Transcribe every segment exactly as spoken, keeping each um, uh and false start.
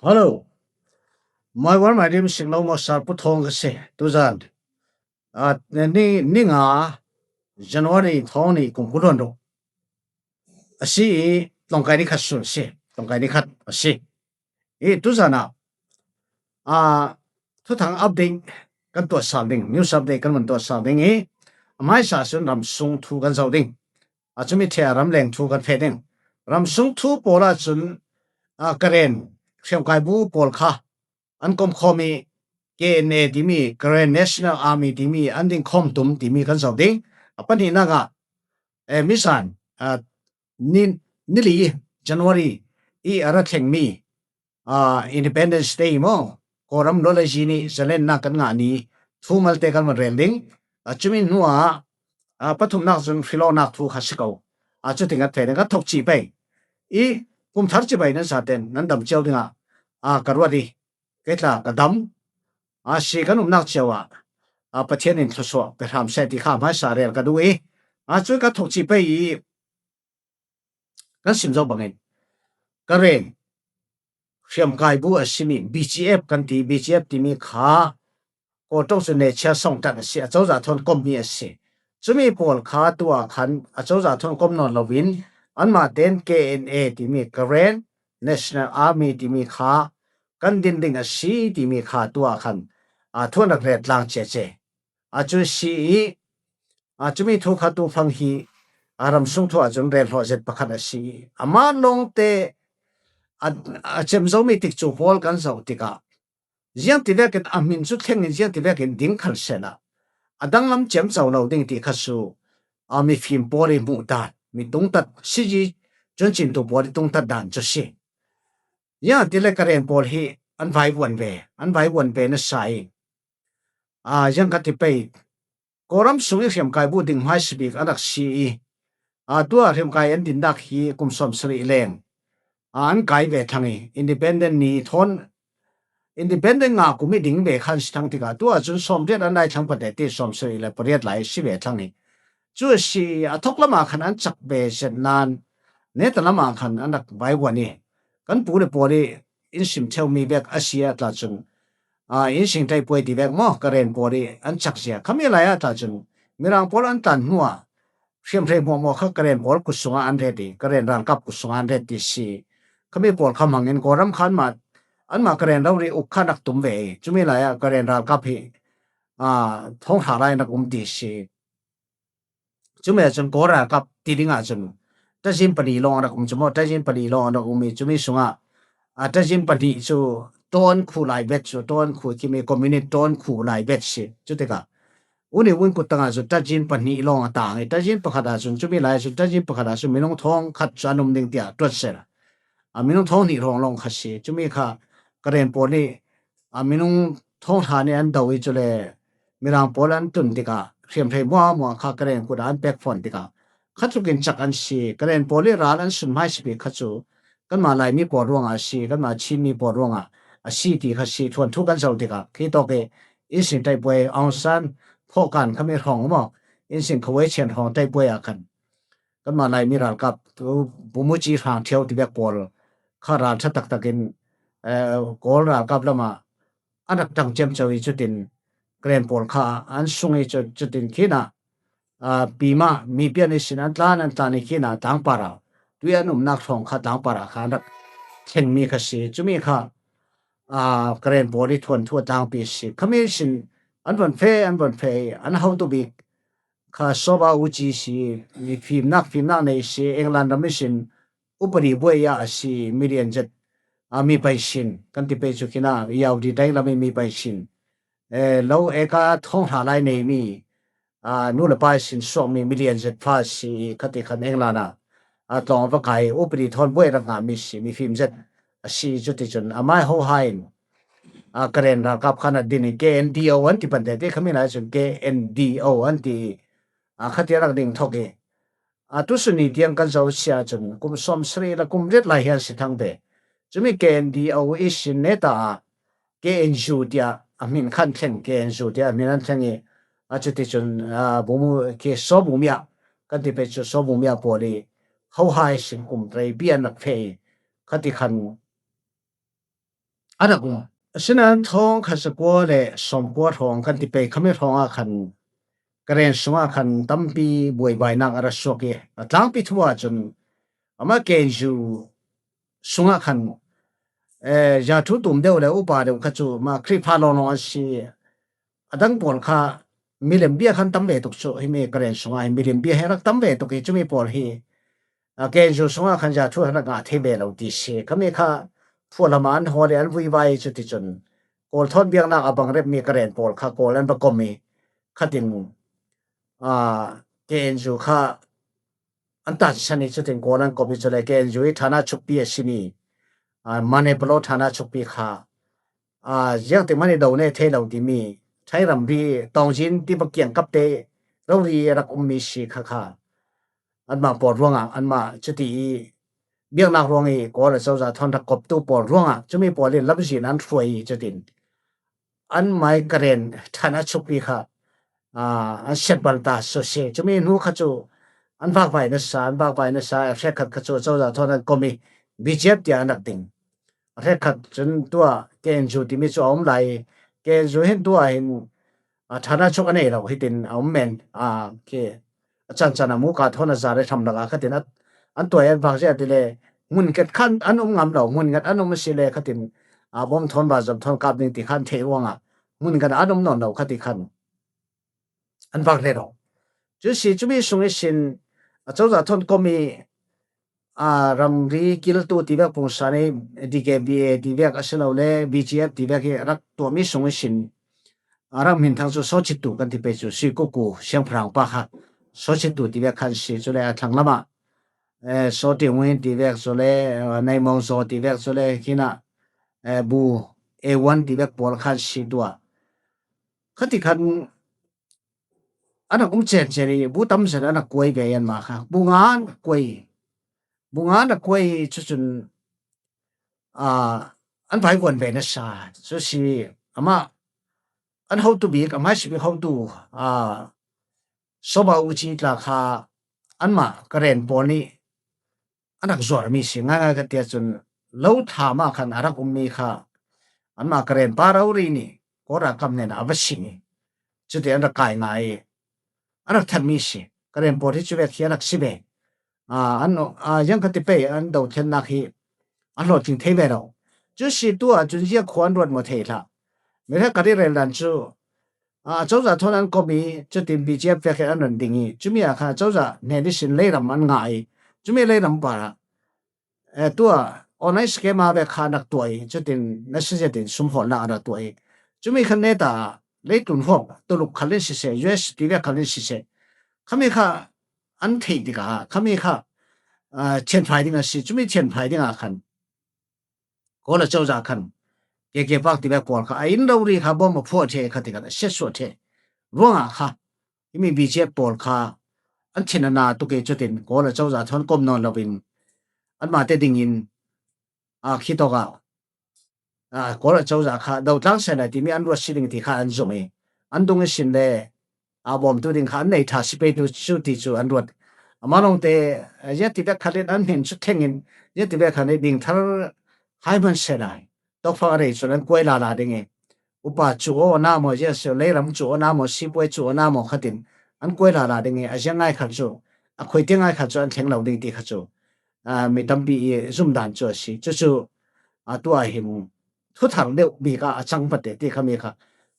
Hello. My one, my name is Singlo Mosar Puthong ka si. Tuzan. At ni, ni nga January thong ni kum kudon do. Asi tongkai ni khat sun si. Tongkai ni khat asi. I tuzan a. A, thuthang update kan tuah sal ding, news update kan man tuah sal ding i. Amai sa sun ram sung thu kan zau ding. A, cumi thia ram leng thu kan fe ding. Ram sung thu pola sun, a, Karen hriamkai bu pol kha an kom khom i K N A timi, Karen National Army timi, an ding khom tum timi kan zau ding. A, pani na nga, e, misan, a, ni, ni li January i ara thleng mi, a, Independence Day mo, Kawlram lo la ji ni, zalen na kan nga ni, thu malte kan man rel ding. A, cumi nua, a, pathum nak sun hrilo nak thu kha si ko. A, cuting a thei ding ka thok ci pai. I kum thar ci pai nan sa ten, nan dam ciau ding a, a, ka ruat i. Kei tla ka dam. A, si kan um nak ciau a. A, Pathian in thlusuah, pe hram se ti kha mai sa rel ka du i. A, cui ka thok ci pai i. Kan sim zo bangin. Karen hriamkai bu a simi B G F kan ti, B G F timi kha, ko tong su ne chia song tan a si, a cauza thon kom mi a si. Cumi pol kha tua khan, a cauza thon kom non lovin, an ma ten K N A timi Karen National Army timi kha, kan din ding a si timi kha tua khan, a thuan a ret lang che che. A cu si i, a cumi thu kha tu phang hi, a ram sung thu a cun rel hlawh zet pakhat a si i. Amah lawngte a, a cem zomi tik cu pawl kan zoh tikah, ziang ti vekin a hmin cu thlengin ziang ti vekin ding khal sehla a danglam cem zo lo ding ti kha cu, a mifim pawl i hmuh dan, mi tungtat, siji cun cintu pawl i tungtat dan cu si. Ziang ti le Karen pawl hi an vaivuan ve, an vaivuan ve nasa i, a, ziang ka ti pei, Kawlram sung i hriamkai bu ding hmaisabik a rak si i, a, tua hriamkai an dinnak hi kum sawm sarih leng, a, an kai ve thlang i, independent ni thawn, independent nga kum i ding ve khan si thlang tikah, tua cun sawm riat an lai thlang pate ti sawm sarih le pariat lai si ve thlang i, cu a si i, a thok lamah khan an cak ve zet nan, neta lamah khan an rak vaivuan i, kan pu le pawl i in sim theu mi vek a si a tla cun, a, in sing tei puai ti vek maw, Karen pawl i an cak zia. Khami lai a tla cun, Mirang pawl an tlan hnu ah, hriamhrei hmuahhmuah kha Karen pawl kut sungah an ret i, Karen ralkap kut sungah an ret ti si. Khami pawl kha hmangin Kawlram kha anmah, anmah Karen rori uk kha rak tum ve i, cumi lai ah Karen ralkap hi, a, thawng hra lai rak um ti si. Cumi ah cun Kawl ralkap ti ding ah cun tajin pahnih lawng a rak um cu maw, tajin pahnih lawng a rak um i, cumi sungah, a, tajin pahnih cu Tawn khu lai bet cu, Tawn khu i kimi communist Tawn khu lai bet si. Cutikah Uni Win kut tangah cun tajin pahnih lawng a tang i, tajin pakhat ah cun, cumi lai ah cun tajin pakhat ah cun minung thawng khat cu an um ding tiah tuat seh. A, minung thawng hnih hrawng lawng kha si. Cumi kha Karen pawl nih, a, minung thawng hra nih an do i, cule Mirang pawl an tun tikah hriamhrei hmuahhmuah kha Karen kut ah an pek fawn tikah kha tlukin cak an si. Karen pawl nih ral an sun hmaisabik kha cu kanmah Laimi pawl ruangah a si, kanmah Chinmi pawl ruangah a si ti kha si. Thuanthu kan zoh tikah khi tawk i insin taipuai Aung San phawhkan khami hrawng maw, insin khawei chen hrawng taipuai ah khan kanmah Laimi ralkap tu Pu Mu Ci Hrang Ṭhio ti vek pawl kha ral ṭha taktakin, eh, Kawl ralkap lamah an rak ṭang ciamco i, cutin Karen pawl kha an sung i, cu-, cutin khinah, ah, pima mi pian ihsin an tlan, an tlan i khinah tlangpar ah, tui an umnak hrawng kha tlangpar ah kha an rak thlengmi kha si. Cumi kha, ah, Karen pawl i thuanthu a tlangpi si. Khami sin an von fe, an von fe i, an hotu bik kha Soba Uci si, mi fimnak, fimnak nei si, England ram ihsin upadi buai ah a si, milian zet, a, mi paisin, kan ti pei cu khinah Yau di dai lam i mi paisin. Eh, lo eka thawng hra lai nei mi, a, nu le pa ihsin suakmi milian zet fa a si, khati khan England ah, a, tlawng a va kai, upadi thawn buai rak ngah mi si, mi fim zet a si, cuticun amai ho hai in, a, Karen ralkap khan a din i K N D O an ti pante ti khami lai cun K N D O an ti i, a, khati a rak ding thok i, a, tusun ni tiang kan zoh sia cun kum sawm sarih le kum riat lai hian si thang ve. Cumi K N D O ihsin neta ah K N U tiah a hmin khan thleng, K N U tiah a hmin an thleng i, a, cuticun, a, Bumu, khi Sawbumia kan ti pei cu Sawbumia pawl i ho hai sin kum rei bia nak fe i, khati khan a rak um. Asinain thawng khat zakua le sawmkua hrawng kan ti pei khami hrawngah khan Karen sungah khan tampi buaivainak a ra suak i a tlangpi thu ahcun amah K N U sungah khan, eh, zathu tum deuh le upa deuh kha cu mah Khrihfa lawnglawng an si. A dang pawl kha milim bia khan tam ve tuk cu, himi Karen sungah hi milim bia hi a rak tam ve tuk i cumi pawl hi, a, K N U sungah khan zathu a rak ngah thei ve lo ti si. Khami kha phualam ah an hawl i an vuivai i cuticun Kawl thawn biaknak a bang repmi Karen pawl kha Kawl an va kom i khatin, a, K N U kha an tansan i cutin Kawl an kom i cule K N U i thana chukpi a simi, a, Manipalo thana chukpi kha, a, ziangtik man i do ne thei lo timi Thai ramri Taungzin ti va kiangkap te rori a rak ummi si kha kha anmah pawl ruangah anmah cuti i biaknak ruang i Kawl a cozah thawn rak koptu pawl ruangah cumi pawl in lamzin an hruai i cutin anmai Karen thana chukpi kha, aa, an siat bal ta sose. Cumi hnu kha cu an vakvai nasa, an vakvai nasa, a hrekkhat kha cu cozah thawn an kom i B G F tiah an rak ding. A hrekkhat cun tuah K N U timi cu a um lai. K N U hin tuah hin, aa, thana chuk a nei lo hitin a um men. Aa, khi a cancan a muka thawn a zar i hram lakah khatin a, an tuai an vak zia ti le hmun ngat khan an um ngam lo, hmun ngat an um a si le khatin, aa, bom thawn, bazam thawn kap ding ti khan theih ruangah hmun ngat an um nawn lo khati khan an vak hlei lo. Cu si cumi sung ihsin a cozah thawn kom i, aa, ramri kiltu ti vek pungsan i D K B A ti vek a si lo le B G F ti vek i rak tuahmi sung ihsin a rak hminthang cu sawhcittu kan ti pei cu si kuku siangpahrang pa kha sawhcittu ti vek khan si cu le a thlang lamah, eh, Saw Tiu Ngui ti vek cu le, eh, Nei Mawng Zaw ti vek cu le khinah, eh, bu A one ti vek pawl khan si tuah. Khati khan an rak um cencen i bu tamzet an rak kuai ve i anmah kha bu nga an kuai, bu nga an rak kuai i cucun, aa, an vaivuan ve nasa cu si. Amah an hotu bik, a hmaisabik hotu, aa, Soba Uci tla kha anmah Karen pawl nih an rak zuarmi si. Ngaingai ka ti ahcun lo thlam ah khan a rak ummi kha anmah Karen pa rori nih Kawl ralkap hnenah a va sim i cuti an rak kai ngai i an rak thanhmi si. Karen pawl hi cu vek hi a rak si ve. Aa, an, aa, ziang kha ti pei an dothlennak hi a hlawhtling thei ve lo. Cu si tu ahcun ziang khua an ruat maw thei hlah. Mirhek khat i rel dan cu, aa, cozah thawn an kom i cutin B G F vek in an run ding i cumi ah khan cozah hnen ihsin leiram an ngah i cumi leiram parah, eh, tuah online scam a vek kha an rak tuah i cutin nasa zetin sum hawlnak an rak tuah i cumi khan neta leitlun huam Tuluk khal in siseh, U S ti vek khal in siseh, khami kha an theih tikah, khami kha, aa, thianfai ding a si. Cumi thianfai dingah khan Kawl a cozah khan K K Park ti vek pawl kha a inn rori kha bom a phuah ṭheh kha tikah a siatsuah ṭheh ruangah kha himi B G F pawl kha an thin a na tuk i cutin Kawl a cozah thawn kom nawn loin anmah te dingin, aa, khitawk ah, aa, Kawl a cozah kha dotlang sehla timi an ruat si ding ti kha an zumh i an dung ihsin le, aa, bawmtu ding kha an nei ṭha si pei tu cu ti cu an ruat. Amah lawngte, aa, ziah ti vek khalin an hmin cu thlengin ziah ti vek khalin ding thar hai hman sehla tawkfang a rei cun an kuai lala ding i upa cu aw na maw, ziah si leiram cu aw na maw, sipuai cu aw na maw khatin an kuai lala ding i a ziah ngai khal cu, a khuaitiang ngai khal cu an thleng lo ding ti kha cu, aa, mi tampi i zumdan cu a si. Cucu, aa, tu ah hin thuthar deuh bik ah a cang pate ti khami kha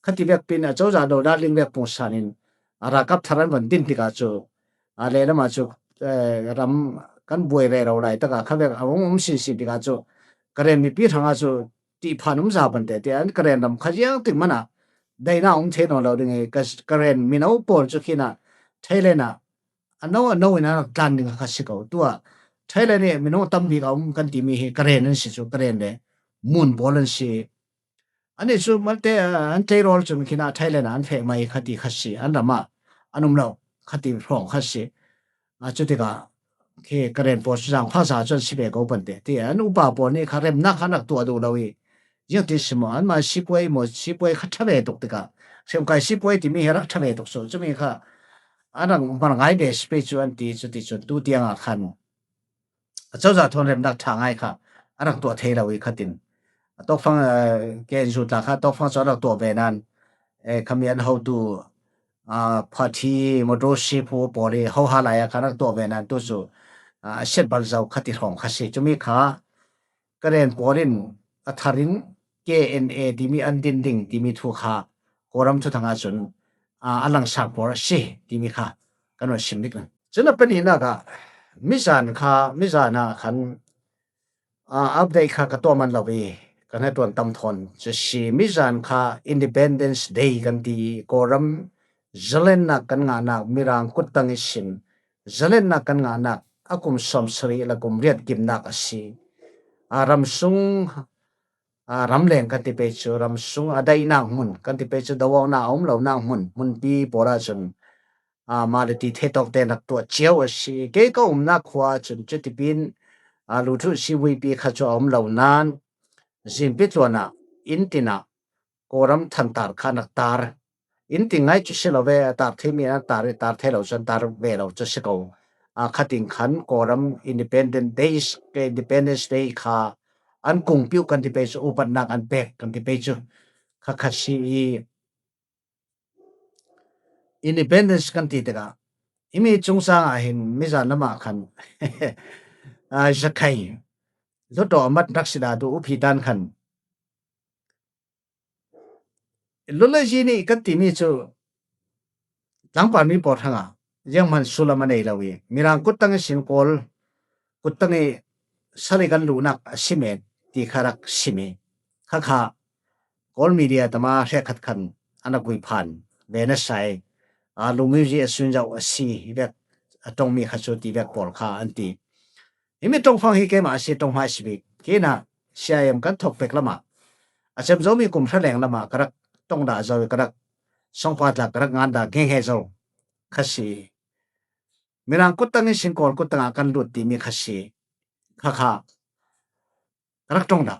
khati vek pin a cozah lo darling vek pungsan in a ralkap thar an van din tikah cu, aa, lehlam ah cu, eh, ram kan buai rero lai takah kha vek a um um sinsin tikah cu Karen mipi hrangah cu ṭihphan um za pante ti an Karen ram kha ziangtik man ah daihnak um thei nawn lo ding i ka, Karen mino pawl cu khinah Thailand ah a no a no in a rak tlan ding kha si ko. Tu ah Thailand i minung a tam bik a um kan timi hi Karen an si cu, Karen le Mun pawl an si. An i cu malte, ah, an tleirawl cun khinah Thailand ah an feh mai kha ti kha si, an ram ah an um lo kha ti hrawng kha si. Ah, cutikah khi Karen pawl cu zaangfahza cu an si ve ko pante ti an upa pawl nih kha remnak kha an rak tuah duh lo i ziangtin si maw, anmah sipuai maw, sipuai kha ṭha ve tuk tikah, hriamkai sipuai timi hi a rak ṭha ve tuk cu, cumi kha a rak hmang ngai ve si pei cu an ti. Cuticun tu tiangah khan a cozah thawn remnak ṭha ngai kha a rak tuah thei lo i khatin, a tawkfang, eh, K N U tla kha tawkfang cu a rak tuah ve nain, eh, khami an hotu, ah, party, motorship hu pawl hi hoha lai ah khan a rak tuah ve nain tu cu, ah, a siat bal zo kha ti hrawng kha si. Cumi kha Karen pawl in a thar in K N A timi an din ding timi thu kha Kawlram thuthang ah cun, ah, a langsang pawl a si timi kha kan rak sim dik. Cun a pahnihnak ah mizan kha, mizan ah khan, ah, update kha ka tuah man lo i ka hnaṭuan tam thawn cu si. Mizan kha Independence Day kan ti i Kawlram zalennak kan ngahnak, Mirang kuttang ihsin zalennak kan ngahnak a kum sawmsarih le kum riat kimnak a si. Ah, ramsung, ah, ramleng kan ti pei cu, ramsung a daihnak hmun kan ti pei cu, do-awknak a um lonak hmun, hmunpi pawl ah cun, ah, mah le ti theitawk tein rak tuah cio a si. Kei ka umnak khua ah cun cuti pin, ah, luthut si vuipi kha cu a um lo nain, zinpi tluan ah inn tin ah Kawlram thantar kha an rak tar. Inn tin ngai cu si lo ve, a tar theimi an tar i, tar thei lo cu an tar ve lo cu si ko. Ah, khatin khan Kawlram Independent Days, Independence Day kha an kungpiuh kan ti pei cu, upatnak an pek kan ti pei cu kha khat si i, Independence kan ti tikah, himi cungcang ah hin mizan lam ah khan, ah, zakhai, hluttaw a mat rak si dah tu upi tan khan, lulazi nih kan timi cu tlangpar mi pawl hrangah zianghman sullam a nei lo i, Mirang kuttang ihsin Kawl kuttang i sal i kan luhnak a si men ti kha rak sim i, khakha Kawl media tama hrekkhat khan an rak vuiphan ve nasa i, aa, lungmuzi a sunzauh a si hi vek, a ṭongmi kha cu ti vek pawl kha an ti. Himi ṭongfang hi keimah a si, ṭonghmai si bik. Kei na C I M kan thawk pek lamah, a cem zomi kum hra leng lamah ka rak ṭong dah zo i, ka rak songpa tla ka rak ngan dah ngenge zo kha si. Mirang kuttang ihsin Kawl kuttang ah kan lut timi kha si. Khakha ka rak ṭong dah.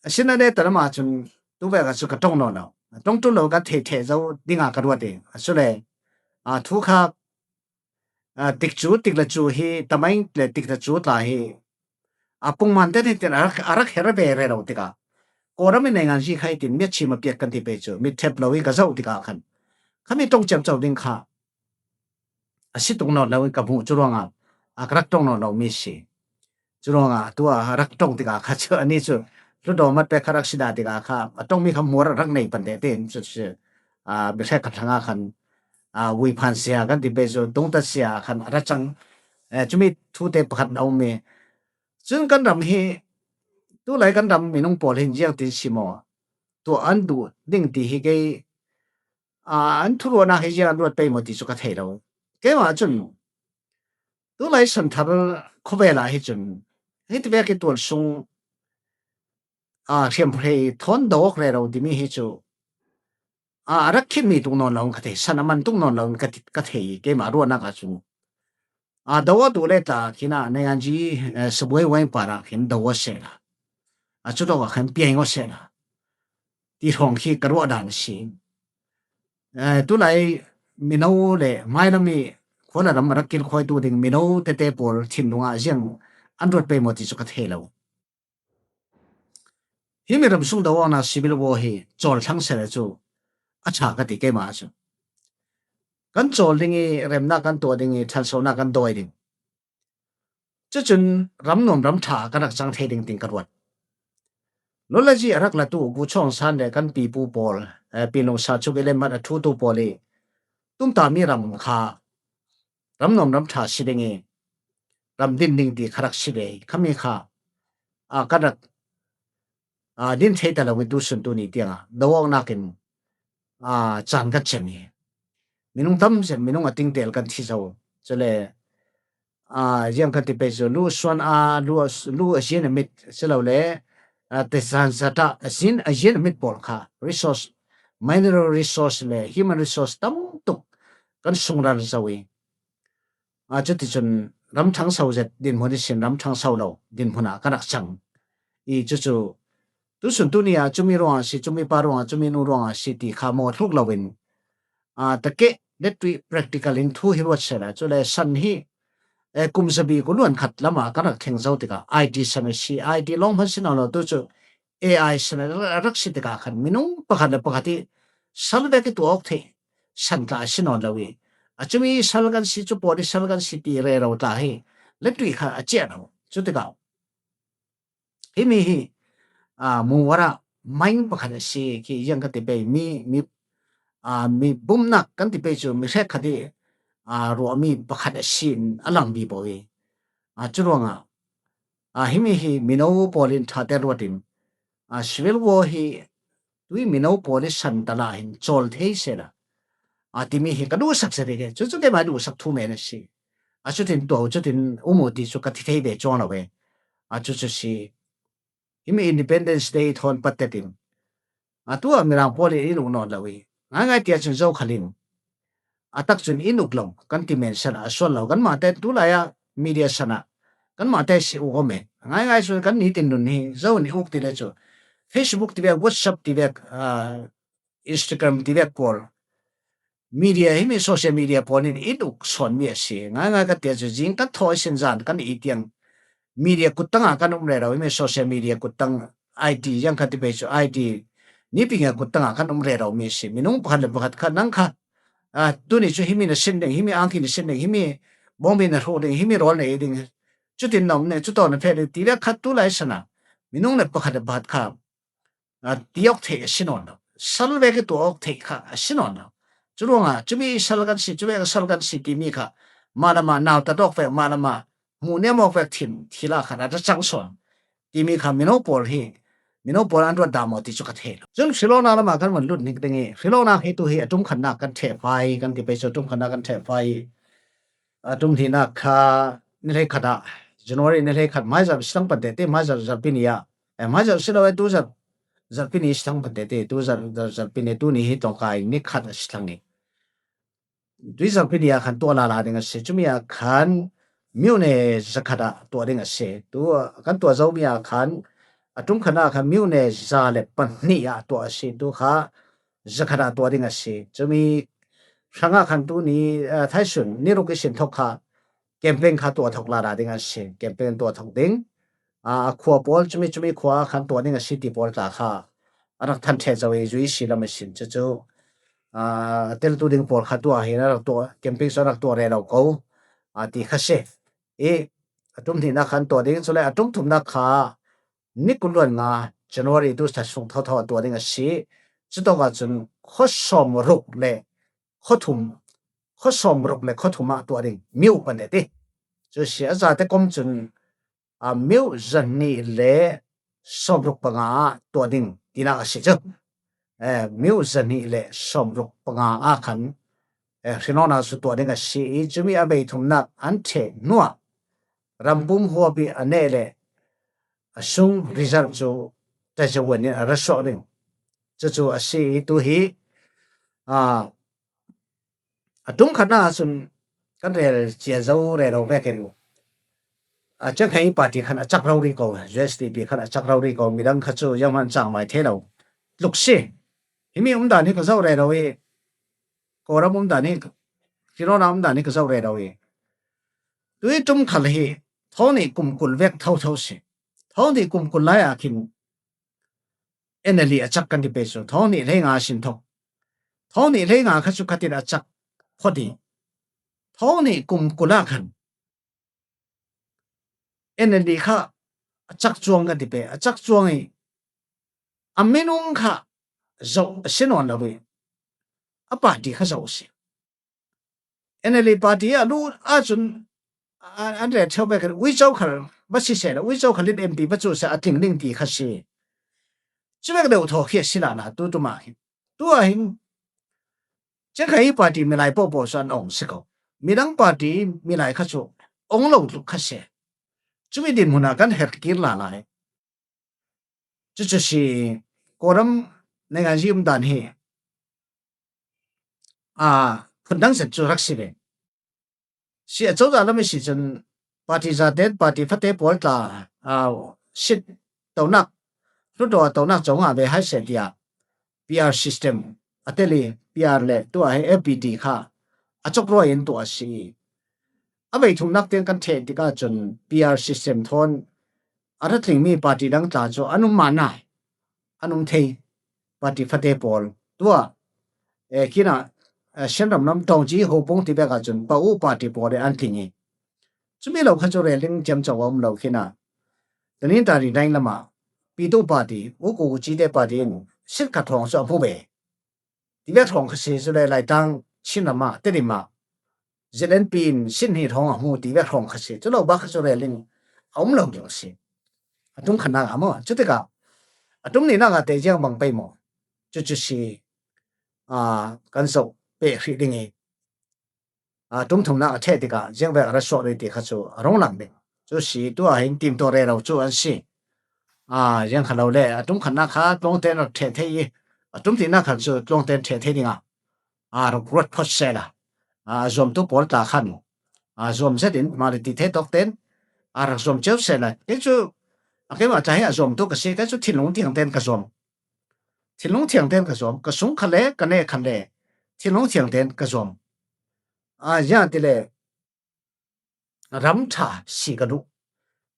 Asinain neta lam ah cun tuvek ah cu ka ṭong nawn lo. Ṭong ṭul lo kan thei ṭheh zo dingah ka ruat i, a cule, aa, thu kha, aa, tikcu, tikla cu hi, tamai le tikla cu tla hi, aa, pungman te nih tin a rak, a rak her ve rero tikah, Kawlram i naingan zi kha i tin miat chim a piak kan ti pei cu, mit ṭhep lo i ka zoh tikah khan, khami ṭong ciamco ding kha a si tuk nawn lo in ka hmuh. Cu ruangah, a, ka rak ṭong nawn lo mi si. Cu ruangah tu a rak ṭong tikah kha cu, ani cu hluttaw mat pek kha rak si dah tikah kha, a ṭongmi kha hmual a rak nei pan te tein cu, cu, aa, mi hrekkhat hrangah khan, aa, vuiphan sia kan ti pei cu, tungtat sia khan a rak cang. Eh, cumi thu te pakhat a um i, cun kan ram hi, tulai kan ram minung pawl hin ziangtin si maw, tuah an duh ding ti hi kei, aa, an thuruahnak hi ziang an ruat pei maw ti cu ka thei lo. Keimah cun tulai Santhar khawvel ah hi cun hiti vek i tualsung, aa, hriamhrei thawn do awk rero timi hi cu, aa, a rak khitmi tuk nawn lo in ka thei, san a man tuk nawn lo in ka ti, ka thei. Keimah ruahnak ah cun, aa, do a duh le tla khin ah nainganzi, eh, sabuai wain parah khin do a sehla, a cutawk ah khin piang a sehla ti hrawng khi ka ruah dan a si. Eh, tulai mino le hmailam i khuala ram a rak kilkhawitu ding mino tete pawl thinlung ah ziang an ruat pei maw ti cu ka thei lo. Himi ramsung do awknak civil war hi cawl thlang sehla cu a ṭha ka ti keimah cu. Kan cawl ding i, remnak kan tuah ding i, ṭhansonak kan dawi ding. Cucun ram nuam ram ṭha kan rak cang thei ding tin ka ruat. Lulazi a rak latu Pu Chaw Aung San le kan pipu pawl, eh, Pinlung Sa Chuk i lenmat a ṭhutu pawl i tumtahmi ram kha ram nuam ram ṭha si ding i, ram din ding ti kha rak si ve i, khami kha, aa, kan rak, aa, din thei ta lo i, tusun tuni tiangah do awknak in, aa, caan kan cem i, minung tam zet, minung a tingtel kan thi zo. Cule, aa, ziang kan ti pei cu, lu suan a, lu, lu a zin a mit si lo le, aa, tezan zat ah a zin, a zin a mit pawl kha resource, mineral resource le human resource tam tuk kan sungral zo i, aa, cuticun ram ṭhangso zet dinhmun ihsin ram ṭhangso lo dinhmun ah kan rak cang i, cucu tusun tuni ah cumi ruangah a si, cumi pa ruangah, cumi nu ruangah a si ti kha maw tluk loin, aa, takeh lettuih practical in thu hi ruat sehla, cule san hi, eh, kum zabi ku luan khat lamah kan rak thleng zo tikah I T san a si, I T lawng hman si nawn lo, tu cu A I san a rak si tikah khan minung pakhat le pakhat hi sal vek i tuah awk theih san tla a si nawn lo i, a cumi sal kan si, cu pawl i sal kan si ti rero tla hi letui kha a ciah lo. Cutikah himi hi, aa, muara maing pakhat a si khi ziang ka ti pei, mi, mi, aa, mi bumnak kan ti pei cu mi hrekkhat i, aa, ruahmi pakhat a si in a lang vivo i, aa, cu ruangah, aa, himi hi mino pawl in ṭhate ruat in, aa, civil war hi tui mino pawl i san tala hin cawl thei sehla, aa, timi hi ka duhsak zet i ke. Cucu keimah duhsak thu men a si. A cutin tuah, cutin um uh ti cu ka ti thei ve cuang lo ve. Aa, cucu si. Himi Independence Day thawn patet in, atu ah Mirang pawl in in uk nawn lo i, ngaingai tia cun zokhal in a tak cun in uk lo kan ti men san ah a sual lo. Kanmah te tulai ah media san ah kanmah te si uk awm e. Ngaingai cun kan nitin nun hi zo in i uk ti le cu Facebook ti vek, WhatsApp ti vek, aa, Instagram ti vek pawl, media, himi social media pawl in in uk sawnmi a si. Ngaingai ka tia cu zing kan thaw i sin zan kan i tiang media kuttang ah kan um rero, himi social media kuttang, I T ziang kha ti pei cu I T niping a kuttang ah kan um rero mi a si. Minung pakhat le pakhat kha nang kha, aa, tuni cu himi na sin ding, himi angki na sin ding, himi bawngbi na hruh ding, himi rawl na ei ding, cutin na um ne, cutawk na feh ding ti vek kha tulai san ah minung le pakhat le pakhat kha, aa, ti awk theih a si nawn lo. Sal vek i tuah awk theih kha a si nawn lo. Cu ruangah cumi sal kan si, cuvek sal kan si timi kha mah lamah nautat awk vek, mah lamah hmuh niam awk vek thin thil ah khan a ṭha cang sawn timi kha mino pawl hi, mino pawl an ruat dah maw ti cu ka thei lo. Cun hrilawknak lamah kan van lut ning ding i, hrilawknak hi tu hi a ṭum khatnak kan ṭheh fai kan ti pei cu, a ṭum khatnak kan ṭheh fai i, a ṭum hnihnak kha ni hleikhat ah, January ni hleikhat, hmaizarh si thlang pan tete, hmaizarh zarhpi ni ah, eh, hmaizarh si lo, eh, tu zarh, zarhpi ni si thlang pan tete, tu zarh, zarh, zarhpi ni, tu ni hi tawngkai ni khat a si thlang i, tui zarhpi ni ah khan tuah lala ding a si. Cumi ah khan myone zakhat ah tuah ding a si. Tu kan tuah zomi ah khan a ṭum khatnak ah khan myone za le pahnih ah tuah a si. Tu kha zakhat ah tuah ding a si. Cumi hrangah khan tu ni, aa, thaisun ni ruk i sin thok kha campaign kha tuah thok lala ding a si. Campaign tuah thok ding. Aa, a khua pawl cumi, cumi khua ah khan tuah ding a si ti pawl tla kha a rak than ṭheh zo i, zu i si lam a sin cucu, aa, teltu ding pawl kha tuah hin a rak tuah, campaign cu a rak tuah rero ko, aa, ti kha si. I a ṭum hnihnak khan tuah ding, cule a ṭum thumnak kha ni kul luan nga January tu sa sung thotho a tuah ding a si. Cutawk ahcun khua sawm ruk le khua thum, khua sawm ruk le khua thum ah tuah ding, myo pan ti. Cu si a zate kom cun, aa, myo zahnih le sawm ruk panga ah tuah ding tinak a si cu. Eh, myo zahnih le sawm ruk panga ah khan, eh, hrilawknak cu tuah ding a si i, cumi a vei thumnak an ṭheh hnuah rambum huap i a neh le a sung result cu tazawan in a ra suak ding. Cucu a si i tu hi, aa, a ṭum khatnak ahcun kan rel cia zo rero vekin, a, Chiang Kai party khan a cak rori ko, U S D P khan a cak rori ko, midang kha cu zianghman cang mai thei lo tluk si. Himi umdan hi ka zoh rero i, Kawlram umdan hi, Kirona umdan hi ka zoh rero i, tui ṭum khal hi thawng nih kum kul vek thotho si. Thawng nih kum kul lai ah khin N L D a cak kan ti pei cu, thawng nih hleinga a sin thok. Thawng nih hleinga kha cu khatin a cak phawt i, thawng nih kum kul ah khan N L D kha a cak cuang kan ti pei, a cak cuang i, a minung kha zoh a si nawn lo i, a party kha zoh a si. N L D party a lut ahcun an, an ret ṭheu vekin uico khal va si sehla, uico khal in M P va cuh seh a tling ding ti kha si. Cuvek deuh thaw khi a si lala tu ṭum ah hin. Tu ah hin Chiang Kai party milai paohpaoh cu an ong si ko. Midang party milai kha cu ong lo tluk kha si. Cumi dinhmun ah kan herh kir lala i. Cucu si, Kawlram nainganzi umdan hi, aa, phundang zet cu rak si ve. Si a cozah lam i si cun party zate, party fate pawl tla, aa, sit tonak, hluttaw a tonak co ngah ve hai seh tiah P R system a tel i, P R le tu ah hi F B T kha a cawk ruai in tuah a si. A vei thumnak tiang kan ṭheh tikah cun P R system thawn a ra tlingmi party dang tla cu an um mahna, an um thei, party fate pawl. Tua, eh, kina, eh, Shan ram lam Taunggyi Houbung ti vek ah cun Pau party pawl in an tling i. Cumi lo kha cu rel ding ciamco a um lo kina. Tanin ta ri daing lam ah Pitu party, U Ku Ku Ci te party in sin khat hrawng cu a hmu ve. Ti vek hrawng kha si cu le Laitlang Chin ram ah, Tedim ah, Z N P in sin hnih hrawng a hmu ti vek hrawng kha si. Cu lo bak kha cu rel ding a um lo ding a si. A tum khatnak ah maw. Cutikah a tum nihnak ah teh ziang bang pei maw. Cucu si, aa, kan zoh peh hrih ding i, aa, tum thumnak a ṭheh tikah ziang vek a ra suak ding ti kha cu a rung lang ding. Cu si tu ah hin timtuah rero cu an si. Aa, ziang kha lo le a tum khatnak kha tlawngte in rak ṭheh thei i, a tum hnihnak kha cu tlawngte in ṭheh thei dingah, aa, rak ruat phawt sehla, aa, a zuamtu pawl tla khan, aa, zuam zetin mah le ti thei tawk ten, aa, rak zuam cio sehla. Kei cu, a keimah tla hi a zuamtu ka si, kei cu thinlung thiang ten ka zuam. Thinlung thiang ten ka zuam, ka sung kha le, ka neh kha le, thinlung thiang ten ka zuam. Aa, ziang ti le, ram ṭha si ka duh.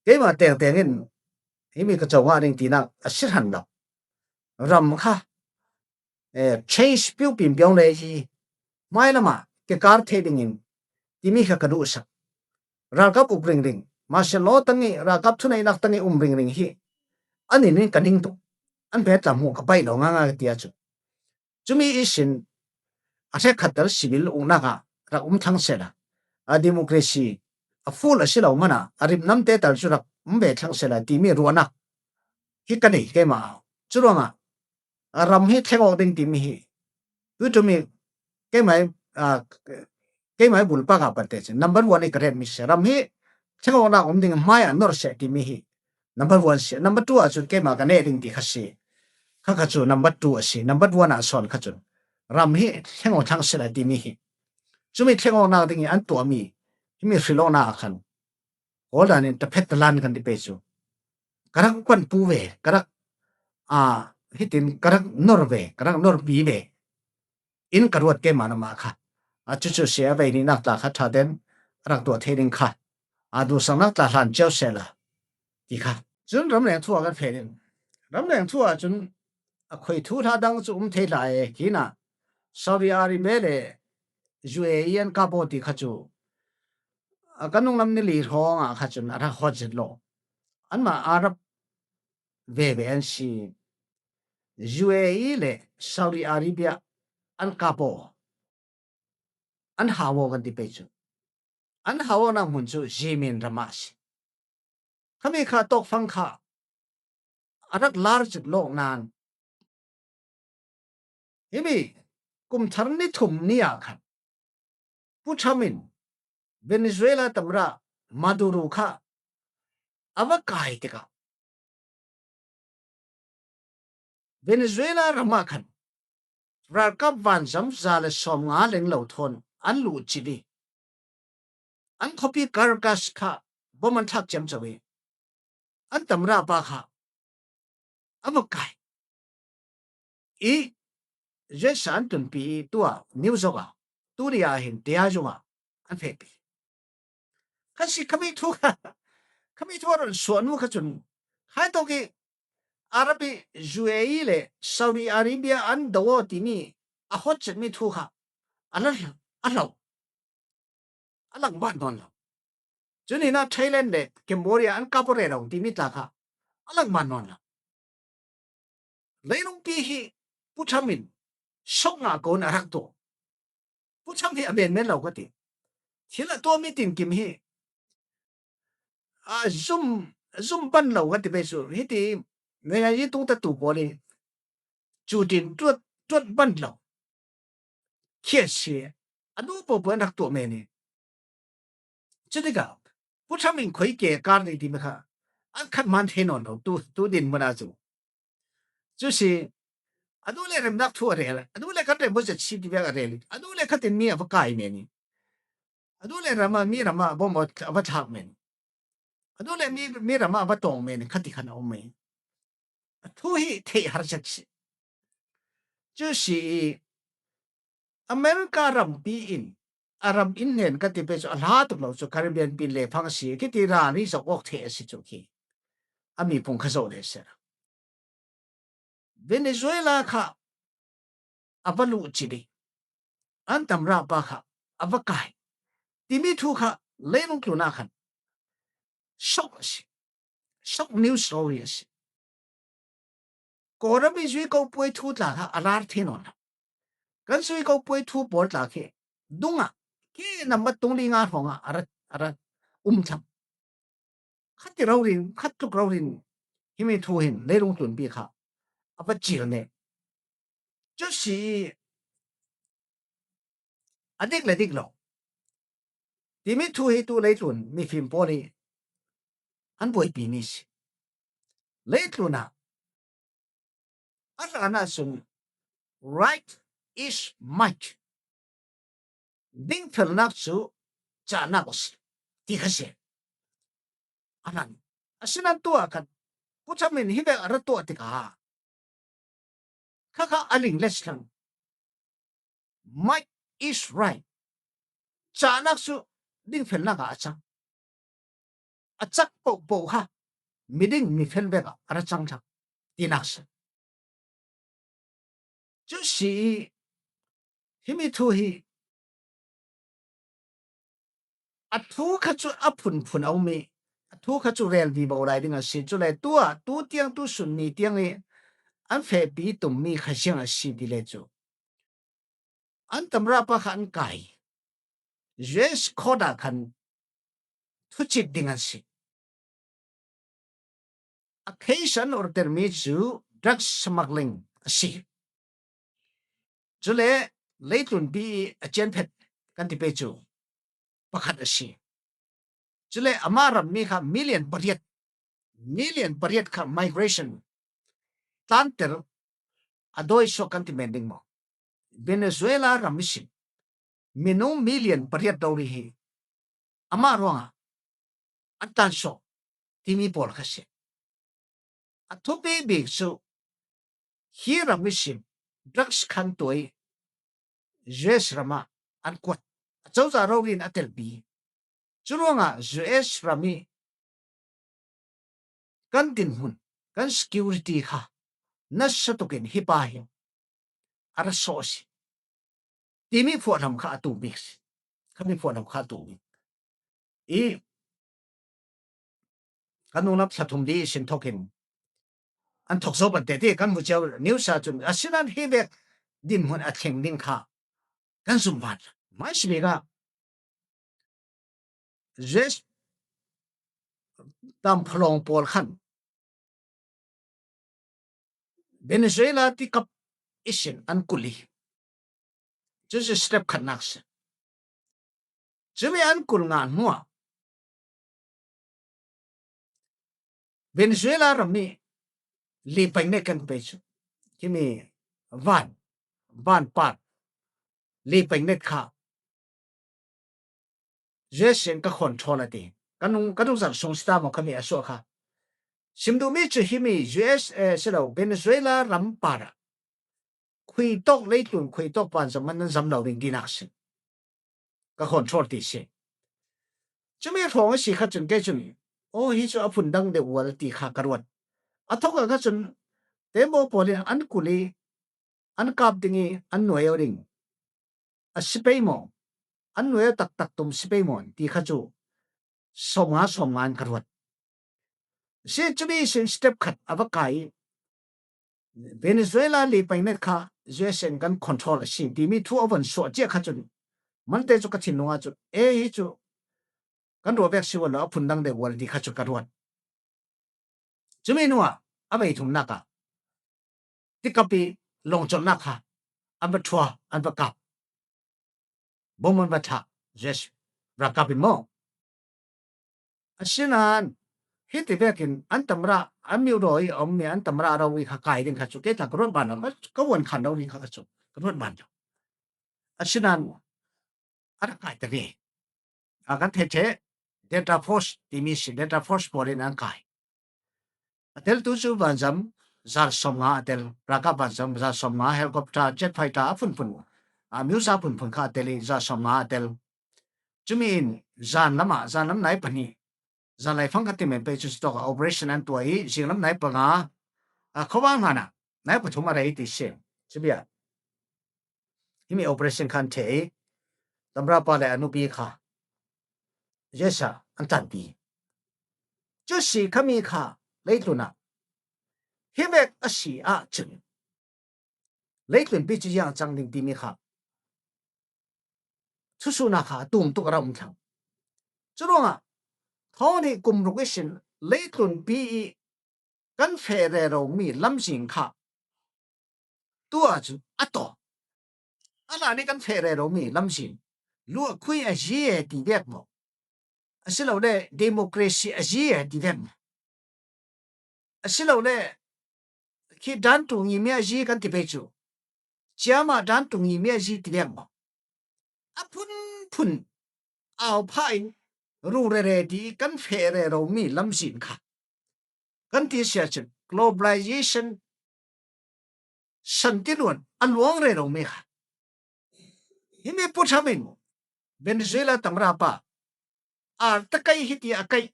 Keimah tengteng in himi ka co ngah ding tinak a si hran lo. Ram kha, eh, change piu pin piang le hi hmailam ah ke kar thei dingin timi kha ka duhsak. Ralkap uk ringring, martial law tang i ralkap thuneihnak tang i um ringring hi an in in ka ning tuk. An hmet tla hmuh ka paih lo ngaingai ka ti ahcun. Cumi ihsin a hrekkhat tal civil uknak ah rak um thlang sehla, a democracy a full a si lo hmanah a rimnamte tal cu rak um ve thlang sehla timi ruahnak hi ka nei keimah. Curuangah a ram hi thleng awk ding timi hi tuitumi keimah, aa, keimah bulpak ah pate cun number one i ka retmi si. Ram hi thleng awknak um ding hmaiah nor seh timi hi number one si. Number two ah cun keimah ka neh ding ti kha si. Kha kha cu number two a si. Number one ah sawn kha cun ram hi thleng aw thlang si lai timi hi. Cumi thleng awknak ding i an tuahmi himi hrilh awknak ah khan Kawl dan in taphet talan kan ti pei cu ka rak kuan pu ve, ka rak, aa, hitin ka rak nor ve, ka rak norpi ve. In ka ruat keimah namah kha. A cucu si a vei nihnak tla kha ṭha ten a rak tuah thei ding kha. A duhsaknak tla hlan cio sehla ti kha. Cun ramleng thu ah kan feh ding. Ramleng thu ah cun a khoi thu hla dang cu um thei hlah e, khinah Saudi Arabia le U A E an kap aw ti kha cu a kan nunglam ni li hrawng ah kha cun a rak hot zet lo. Anmah Arab veve an si. U A E le Saudi Arabia an kap aw, an hau aw kan ti pei cu. An hau awknak hmun cu Yemen ram ah a si. Khami kha tawkfang kha a rak lar cit lawk nain, himi kum thar ni thum ni ah khan Pu Trump in Venezuela tamra Maduro kha a va kai tikah Venezuela ram ah khan ralkap vanzam za le sawmnga leng lo thawn an luh cit i an khuapi Caracas kha bom an thlak ciamco i an tamra pa kha a va kai i U S A an tunpi i tuah New York ah tuni ah hin tia zung ah an fehpi. Kha si khami thu kha, khami thu a run suah nu kha cun khai tawk i Arab i U A E le Saudi Arabia an do aw timi a hot cetmi thu kha a la, a hlo, a langban nawn lo. Cun hinah Thailand le Cambodia an kap aw rero timi tla kha a langban nawn lo. Leilungpi hi Pu Trump in sawk ngah ko in a rak tuah. Pu Trump hi a menmen lo ka ti. Thil a tuahmi tinkim hi a zum, zum ban lo ka ti pei cu hiti ngai tungtatu pawl i cutin tuat, tuat ban lo khi a si. A nu paoh paoh an rak tuah men i. Cutikah Pu Trump in khoi ke kar ding timi kha an khat hman thei nawn lo tu, tu din hmun ah cu. Cu si, a nu le remnak thu a rel, a nu le kan rem maw zet si ti vek a rel i, a nu le khatin mi a va kai men i, a nu le ram ah, mi ram ah bom a va thlak men i, a nu le mi, mi ram ah a va tawng men i, khati khan a um i. A thu hi theih har zet si. Cu si i, America rampi in, a ram in hnen ka ti pei cu a hla tuk lo cu Caribbean pi le phang a si, khiti ralri zoh awk theih a si cu khi a mi phung kha zoh le ser. Venezuela kha a va luh ci ding, an tamra pa kha a va kai timi thu kha leilung tlunah khan shock a si, shock news story a si. Kawlram i zui ko puai thu tla kha a lar thei nawn lo. Kan zui ko puai thu pawl tla khi dungah khi nambat tung li nga hrawngah a ra, a ra um thlang. Khat ti raurin, khat tluk raurin himi thu hin leilung tlunpi kha a va cil ne. Cu si a dik le dik lo timi thu hi tu leitlun mifim pawl hi an buaipi ni si. Leitlunah a hlanah sun right is might, dingfelnak cu cahnak a si ti kha si. A hlan a sinan tuah khan Pu Trump in hi vek a ra tuah tikah khakha a ling letlang. Might is right. Cahnak cu dingfelnak ah a cang. A cak pohpoh kha miding mifel vek ah a ra cang thlang tinak si. Cu si i himi thu hi a thu kha cu a phunphun a um i a thu kha cu rel vivo lai ding a si. Cule tuah tu tiang tu sun ni tiang i an fehpi tummi kha ziang a si ti le cu an tamra pa kha an kai. U S court ah khan thucip ding an si. A case an order mi cu drug smuggling a si. Cule leitlunpi a cianphet kan ti pe cu pakhat a si. Cule amah rammi kha million pariat, million pariat kha migration tlanter a dawi suak kan ti men ding maw? Venezuela ram ihsin minung million pariat rori hi amah ruangah an tlan suak timi pawl kha si. A thupi bik cu hi ram ihsin drugs khan tuah i U S ramah an kuat, a cozah rori in a telpi. Curuangah U S ram i kan dinhmun, kan security kha nasa tukin hi pa hi a ra sawh a si timi phuahhlam kha a tum bik si. Khami phuahhlam kha a tum bik i kan nunglam thla thum li ihsin thokin an thok zo bante ti kan hmu cio news ah cun, asinan hi vek dinhmun a thleng ding kha kan zum van. Hmaisabik ah U S tamphalawng pawl khan Venezuela tikap ihsin an kulh i, cucu step khatnak si. Cumi an kulh ngah hnuah Venezuela ram i li pengnek kan pe cu, himi van, van par li pengnek kha U S in ka control a ti. Ka nung, ka nungzarh sung si ta maw khami a suah kha? Sim duhmi cu himi U S, eh, si lo, Venezuela ram parah khuitawk, leitlun khuitawk pan zam an nan zam lo ding tinak si. Ka control ti si. Cumi hrawng a si kha cun kei cun, aw, hi cu a phundang deuh ual ti kha ka ruat. A thawk ah kha cun tembaw pawl in an kulh i an kap ding i an nuai aw ding a si pei maw? An nuai aw taktak tum si pei maw ti kha cu sawmnga sawmnga in ka ruat. Si cumi sin step khat a va kai i Venezuela li pengnek kha U S in kan control a si timi thu a von suah ciah kha cun mante cu ka thinlung ah cun, e, hi cu kan ruah vek si ual lo, a phundang deuh ual ti kha cu ka ruat. Cumi hnuah a vei thumnak ah tikap i lawng colhnak kha an va ṭhua, an va kap. Bom an va thlah, U S ralkap in maw? Asinan hiti vekin an tamra, an miuh rawi a ummi an tamra rori kha kai ding kha cu kei tla ka ruat ban lo, ka, ka vuan khan rori kha cu ka ruat ban lo. Asinan a rak kai ta ve. A kan thei ṭheh, Delta Force timi si, Delta Force pawl in an kai. A teltu cu vanzam zar sawmnga a tel, ralkap vanzam zar sawmnga, helicopter, jet fighter a phunphun, a miusa phunphun kha a tel i zar sawmnga a tel. Cumi in zan lamah, zan lam nai pahnih, zan laifang kha timen pei cu cutawk ah operation an tuah i zinglam nai panga, a khuavang hlanah nai pathum a rei ti si. Sibia himi operation khan thei, tamra pa le a nupi kha, Jesa an tanpi. Cu si khami kha leitlun ah hi vek a si ahcun leitlun pi cu ziang cang ding timi kha thusuhnak kha a tum tuk a ra um thlang. Curuangah thawng nih kum ruk ihsin leitlun pi i kan feh reromi lamzin kha tu ahcun a tawk. A hlan i kan feh reromi lamzin luahkhui a zi e ti vek maw? Asilole democracy a zi e ti vek maw? Asilole khi dan ṭungimi a zi kan ti pei cu, ciama dan ṭungimi a zi ti vek maw? A phunphun au phah in ru rere ti kan feh reromi lamzin kha kan ti sia cun globalization santiluan a luang reromi kha. Himi Pu Trump in Venezuela tamra pa ar ta kai hiti a kai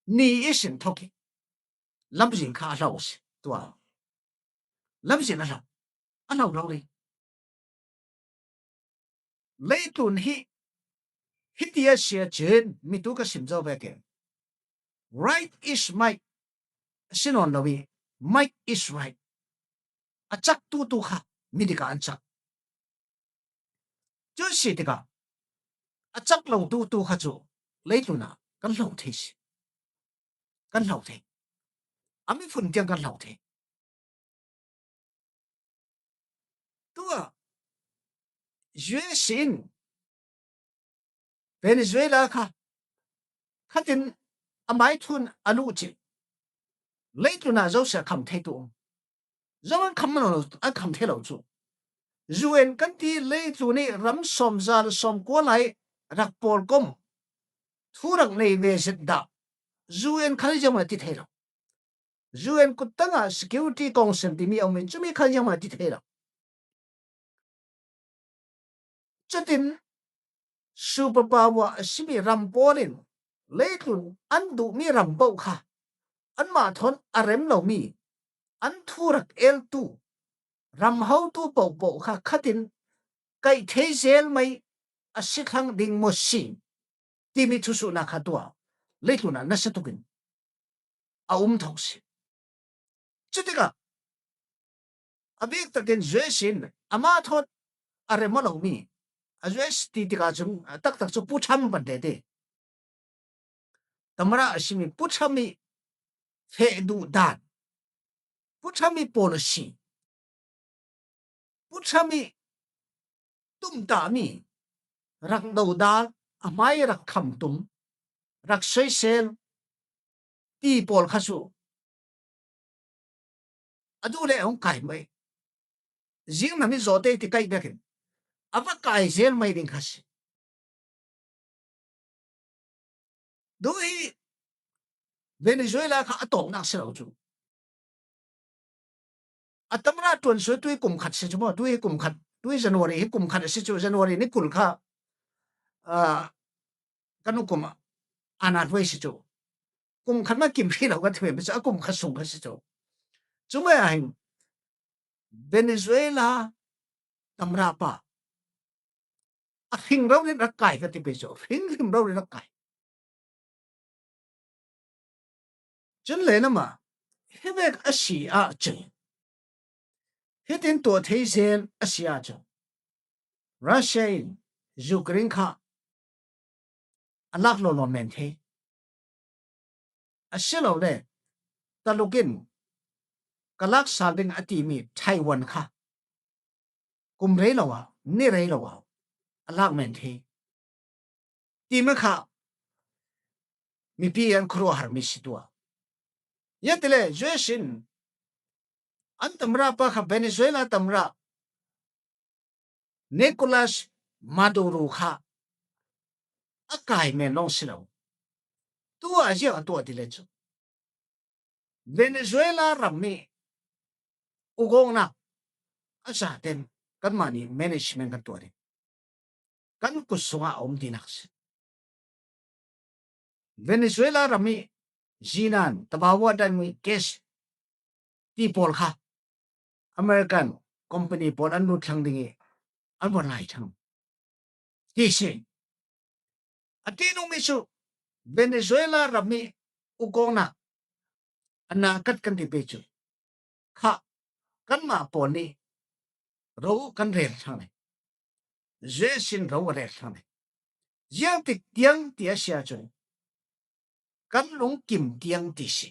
ni ihsin thawk hi lamzin kha a hlau si tua. Lamzin a hlau, a hlau lo rih. Leitlun hi hiti a si ahcun mitu ka sim zo vekin right is might a si nawn lo i might is right. A cak tutu kha midik ah an cak. Cu si tikah a cak lo tutu kha cu leitlun ah kan hlo thei si. Kan hlo thei. A miphun tiang kan hlo thei. Tuah U S in Venezuela kha khatin a maithun a luh cih leitlun ah zosia kham thei tu um. Zo an kham lo, an kham thei lo cu. U N kan ti leitlun i ram sawm za le sawm kua lai rak pawl kom thu rak nei ve zet dah U N khan ziangmah ti thei lo. U N kuttang ah Security Council timi a um in cumi khan ziangmah ti thei lo. Cutin superpower a simi ram pawl in leitlun an duhmi ram paoh kha anmah thawn a rem lomi an thu rak eltu ram hotu paohpaoh kha khatin kaih thei zel mai a si thlang ding maw si timi thusuhnak kha tuah leitlun ah nasa tukin a um thawk si. Cutikah a bik takin U S in amah thawn a rem aw lomi, a U S ti tikah cun a taktak cu Pu Trump ban tete. Tamra a simi Pu Trump i feh duh dan, Pu Trump i policy, Pu Trump i tumtahmi rak dodal, a hmai rak khamtum, rak soisel ti pawl kha cu a duh le a hung kai mai. Zing na mi zawte ti kai biakin a va kai zel mai ding kha si. Duh hi Venezuela kha a tawpnak si lo cu. A tamra ṭuan suai tui kum khat si cu maw, tui hi kum khat, tui January hi kum khat a si cu, January ni kul kha, aa, kan kum ah, ana hruai si cu. Kum khat mah kim hri lo kan ti ve cu, a kum khat sung kha si cu. Cumai ah hin Venezuela tamra pa a hring rori rak kai ka ti pei cu, hring hrim rori rak kai. Cun lei namah hi vek a si ahcun, hitin tuah thei zel a si ahcun, Russia in Ukraine kha a lak lawlaw men thei. Asilole Taluk in ka lak sal ding a timi Taiwan kha kum rei lo ah, ni rei lo ah a lak men thei. Timi kha mipi an khuaruahharmi si tuah. Ziangahtile U S in an tamra pa kha Venezuela tamra Nicolas Maduro kha a kai men lawng si lo. Tu ah ziah a tuah ti le cu Venezuela ram i ugawknak a zaten kanmah nih management kan tuah ding, kan kut sungah a um tinak si. Venezuela ram i zinan tabawa dan i gas ti pawl kha American company pawl an lut thlang ding i an vawt lai thlang ti si. A ti nung mi cu Venezuela ram i ukawknak a na kat kan ti pe cu kha kanmah pawl nih ro kan rel thlang le, U S in ro a rel thlang le, ziangtik tiang ti a si ahcun kan lungkim tiang ti si.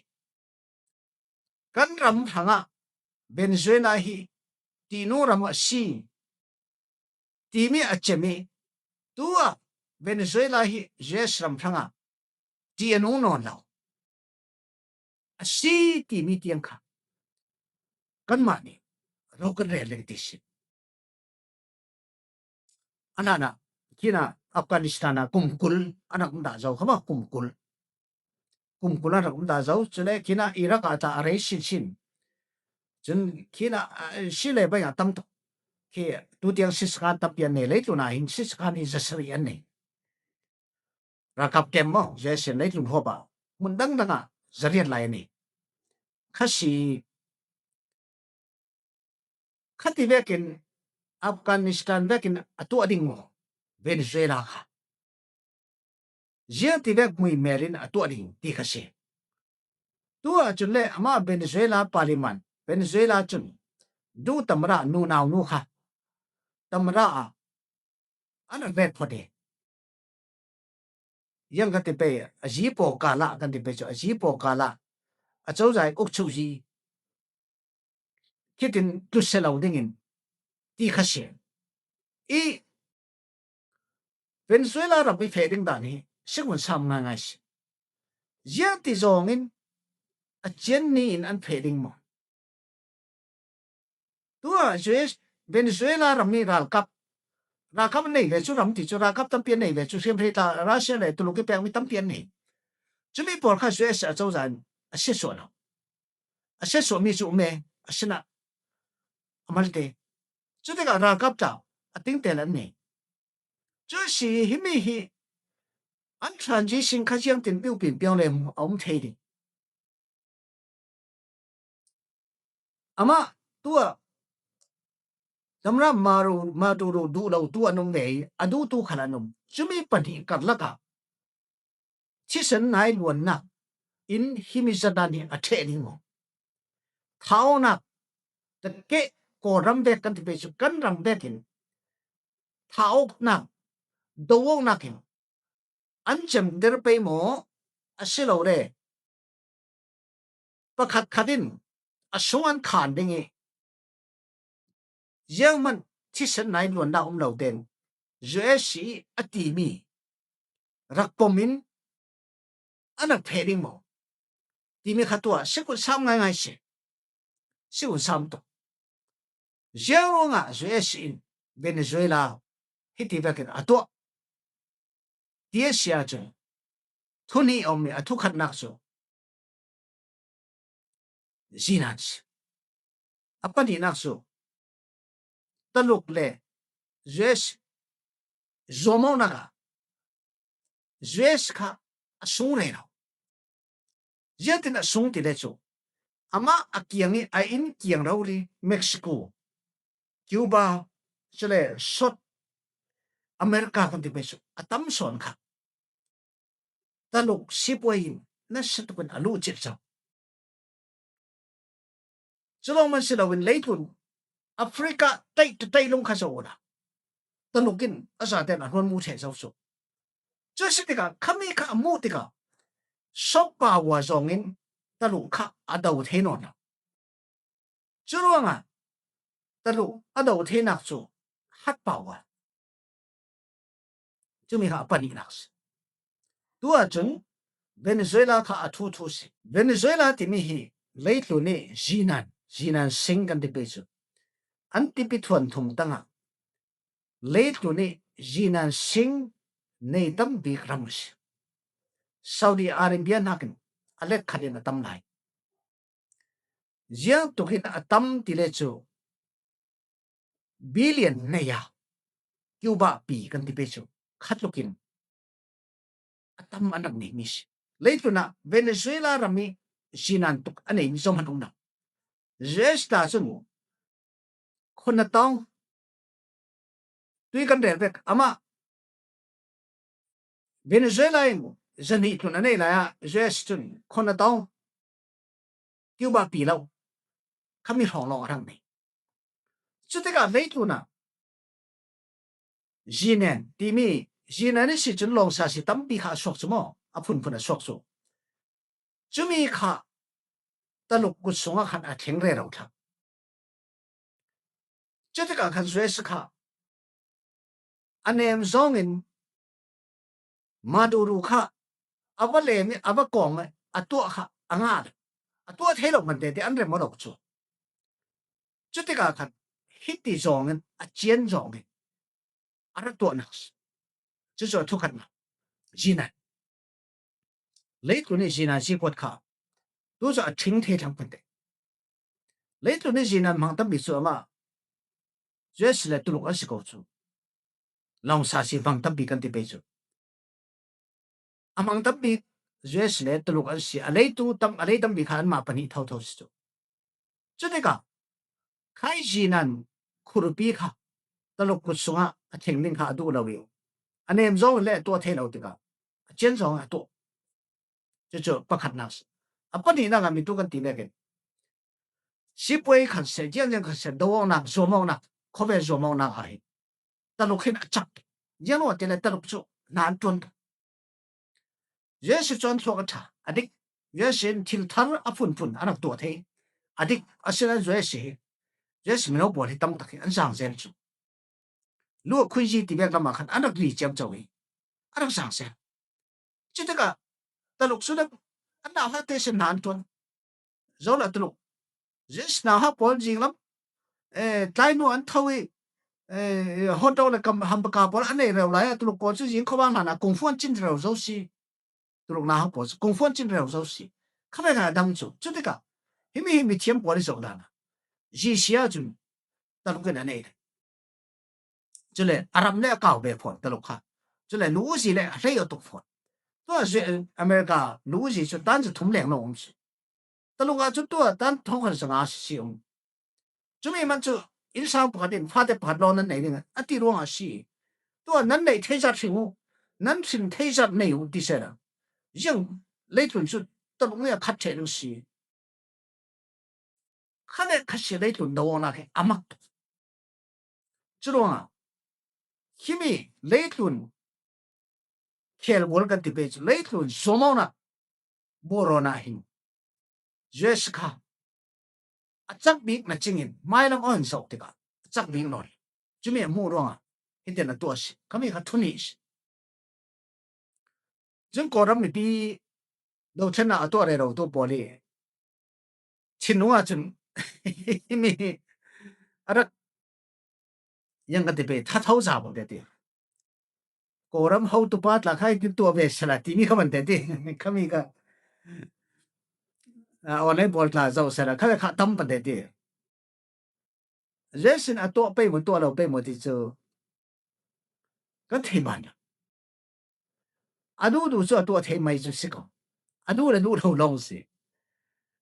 Kan ram hrangah Venezuela hi tinu ram a si timi a cem i, tu ah Venezuela hi U S ram hrangah ti a nung nawn lo. A si timi tiang kha kanmah nih ro kan rel len ti si. A hna ah khin ah Afghanistan ah kum kul an rak um dah zo kha maw, kum kul. Kum kul an rak um dah zo. Cule khin ah Iraq ah tah a rei sinsin. Cun khin ah, ah, si le bai ah tam tuk. Khi tu tiang siskan tampi an nei, leitlun ah hin siskan hi zasarih an nei. Ralkap kem maw, U S in leitlun huap ah hmun dangdang ah zariat lai a nei. Kha si, khati vekin Afghanistan vekin a tuah ding maw, Venezuela kha ziangti vek muimel in a tuah ding ti kha si. Tu ahcun le amah Venezuela parliament, Venezuela cun duh tamra nunau nu kha tamra ah an rak ret phawt i, yang kan ti pei, a zi paw kal ah kan ti pei cu, a zi paw kal ah a cozah i ukchuh zi khitin tlut si lo dingin ti kha si. I Venezuela ram i feh ding dan hi si ngun sam ngaingai si. Ziangti zawngin a cian ni in an feh ding maw? Tu ah U S, Venezuela ram i ralkap, ralkap an nei ve cu, ram ti cu ralkap tampi an nei ve cu, hriamhrei tla Russia le Tuluk i pekmi tampi an nei. Cumi pawl kha U S a cozah in a siatsuah lo. A siatsuahmi cu um e, asinain a malte. Cutikah ralkap tla a tingtel an nei. Cu si himi hi an transition kha ziangtin piu pin piang le a um thei ding. Amah tu ah tamra Maduro, Maduro duh lo tu an um ve i, a duhtu khal an um. Cumi pahnih karlak ah thisen nai luannak in himi zat dan hi a ṭheh ding maw? Thah awknak, takeh Kawlram vek kan ti pei cu kan ram vekin thah awknak, do awknak in an cemter pei maw? Asilole pakhatkhat in a sung an khan ding i, zianghman thisen nai luannak um lo tein U S i a timi rak pom in an rak feh ding maw timi kha tu ah si kun sam ngaingai si. Si kun sam tuk. Ziang ruangah U S in Venezuela hiti vekin a tuah ti a si ahcun thu hnih a um i, a thukhatnak cu zinan si. A pahnihnak cu Tuluk le U S zuamawknak ah U S kha a sung rero. Ziatin a sung ti le cu amah a kiang i a inn kiang rori Mexico, Cuba, cule South America kan ti pei cu a tam sawn kha Tuluk sipuai in nasa tukin a luh cih cang. Cu lawng man si loin leitlun Africa teih teih lung kha zoh awla Tuluk in a zaten a hluan mu ṭheh zo cu. Cu si tikah khami kha a muh tikah soft power zawngin Tuluk kha a do thei nawn lo. Cu ruangah Tuluk a do theinak cu hard power, cumi kha a pahnihnak si. Tu ahcun Venezuela kha a thuthu si. Venezuela timi hi leitlun i zinan, zinan sing kan ti pei cu an tipi thuan thum tangah leitlun i zinan sing nei tam bik ram a si. Saudi Arabia hnakin a let khat in a tam lai. Ziang tukin a tam ti le cu billion nei a, Cuba pi kan ti pei cu khatlukin a tam an rak neimi si. Leitlun ah Venezuela ram i zinan tuk a neimi zong an um lo. U S ta cun khawng na tawng. Tui kan rel vek, amah Venezuela in zahnih tlun a neih lai-ah U S cun khawng na tawng. Cuba pi lo. Khami hrawng lawng a rak nei. Cutikah leitlun ah Zinen timi, Zinen ihsi cun lawngsa si tampi kha a suak cu maw, a phunphun a suak cu. Cumi kha Taluk kut sungah khan a thleng rero thlang. Cutikah khan U S kha a nem zawngin Maduro kha a va lem i a va kawng i a tuah kha a ngah lo. A tuah thei lo man tete an rem aw lo cu. Cutikah khan hiti zawngin a cian zawngin a ra tuahnak si. Cucu a thukhatnak. Zinen. Leitlun i Zinen si kuat kha tu cu a thleng thei thlang phante. Leitlun i Zinen hmang tampi cu amah U S le Tuluk an si ko cu. Lawngsa si hmang tampi kan ti pei cu. A hmang tampi U S le Tuluk an si, a leitu tam, a lei tampi kha anmah pahnih thotho si cu. Cutikah khai Zinen khurupi kha Taluk kut sungah a thleng ding kha a duh lo i a nem zawng le a tuah thei lo tikah a cian zawng a tuah. Cucu pakhatnak si. A pahnihnak ah mi tu kan ti vekin sipuai khat seh, ziangziang khat seh, do-awknak, zuamawknak, khuavel zuamawknak ah hin Taluk hin a cak. Ziangluat tile Taluk cu hna an ṭuan. U S cu an thluak a ṭha, a dik. U S in thil thar a phunphun a rak tuah thei. A dik, asinain U S hi, U S mino pawl hi tamtak hi an zang zel cu. Lu a khuizi ti vek lamah khan an rak ri ciamco hi a rak zang zel. Cutikah Taluk cu an nauhak te sin hna an ṭuan. Zola Taluk. Zis nauhak pawl zinglam, eh, tlai hnu an tho i, eh, hotdog le kam, hamburger pawl an nei rero lai ah Taluk pawl cu zing khuavang hlan ah kungfu an cin rero zo si. Tuluk nauhak pawl cu kungfu an cin rero zo si. Kha ve kha a dang cu. Cutikah himi hi mithiam pawl i zoh dan ah Zisia cun Taluk in a nei. Cule a ram le a kau ve fawn Taluk kha. Cule nu uzi le a hlei a tuk fawn. Tua zia America nu uzi cu tan zathum leng lo um si. Taluk ah cu tua tan thongkhat zanga si um. Cumi man cu innsang pakhat in fate pakhat lawng nan nei ding a ti ruangah si. Tua nan neih theizat hring u, nan hrin theizat nei u ti sehla ziang leitlun cu Taluk nih a khat ṭheh ding si. Kha le kha si leitlun do-awknak hi a mak tuk. Curuangah himi leitlun khelbual kan ti pei cu leitlun zuamawknak buarhawknak hin U S kha a cak bik na cingin mailam aw in zoh tikah a cak bik nawn. Cumi a hmuh ruangah hitian a tuah a si. Khami kha thu nih a si. Cun Kawlram mipi dothlennak a tuah rero tu pawl i Chin nung ahcun himi a rak yang kan ti pei, thatho za bang te ti. Kawlram hotupa tla kha i tuah ve sala timi kha man te ti. Khami kha, ah, online pawl tla zoh sala kha ve kha tam pan te ti. Zesin a tuah pei maw, tuah lo pei maw ti cu kan thei ban. A duhduh cu a tuah thei mai cu si ko. A duh le duh lo lawng si.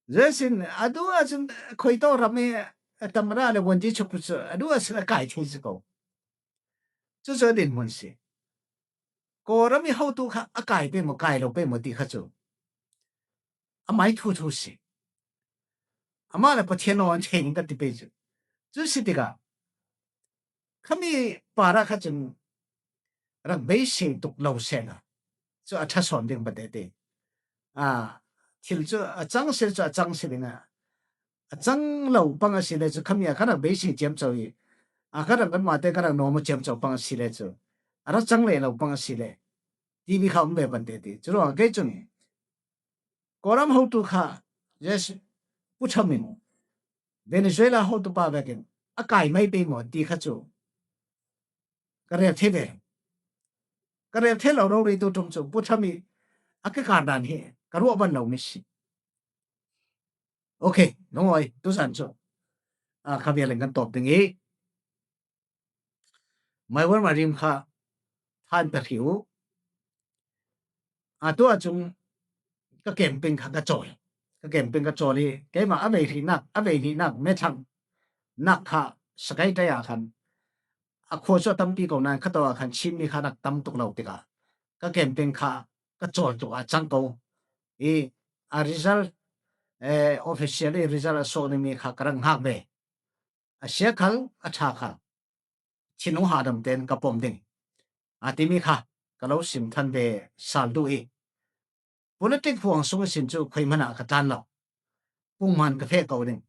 Zesin a duh ahcun khuitawk ram i tamra le wanti chuk cu a duh ahcun a kai thei si ko. Cucu a dinhmun si. Kawlram i hotu kha a kai pei maw, kai lo pei maw ti kha cu a mai thuthu si. Amah le Pathian lawng an thei ding kan ti pei cu. Cu si tikah khami parah kha cun rak beisei tuk lo sehla cu a ṭha sawn ding pate ti. Aa, thil cu a cang si le cu a cang si ding a, a cang lo pang a si le cu khami a kha rak beisei ciamco i, a kha rak kanmah te kha rak nuam a ciamco pang a si le cu, a rak cang leh lo pang a si le timi kha um ve pante ti. Curuangah kei cun Kawlram hotu kha, yes, Pu Tham in Venezuela hotu pa vekin a kai mai pei maw ti kha cu ka rel thei ve. Ka rel thei lo rori tu ṭum cu Pu Tham i a ka kar dan hi ka ruah ban lo mi si. Okay, lungawi, tuzan cu, ah, kha vial in kan tawp ding i, My War My Dream kha than pe hri u. A tu ahcun ka camping kha ka cawl. Ka camping ka cawl i keimah a vei hrihnak, a vei hnihnak, methlang nak kha Sagaing ah khan a khua chu a tampi ko nan kha to a khan Chin mi kha rak tam tuk lo tikah ka campaign kha ka cawl tuk a cang ko. I a result, eh, officially result a suak ding mi kha ka rak ngak ve. A sia khal, a ṭha khal, thinlung hahdam tein ka pom ding a timi kha ka lo sim than ve sal duh i, politic huang sung i sin chu khoihman ah ka tlan lo. Pungman ka feh ko ding.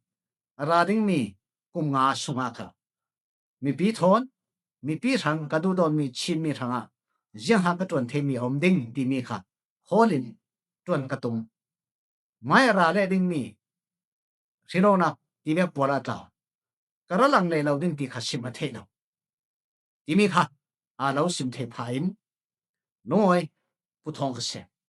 A ra ding mi kum nga sungah kha mipi thawn, mipi hrang, ka duhdawn mi Chin mi hrangah ziang ha ka ṭuan thei mi a om ding timi kha hawl in ṭuan ka tung. Mai a ra leh ding mi hrilawknak ti vek pual a tla, ka ra lang leh lo ding ti kha sim a theih lo. Timi kha a lo sim thei pha in lungawi puthawng ka sem.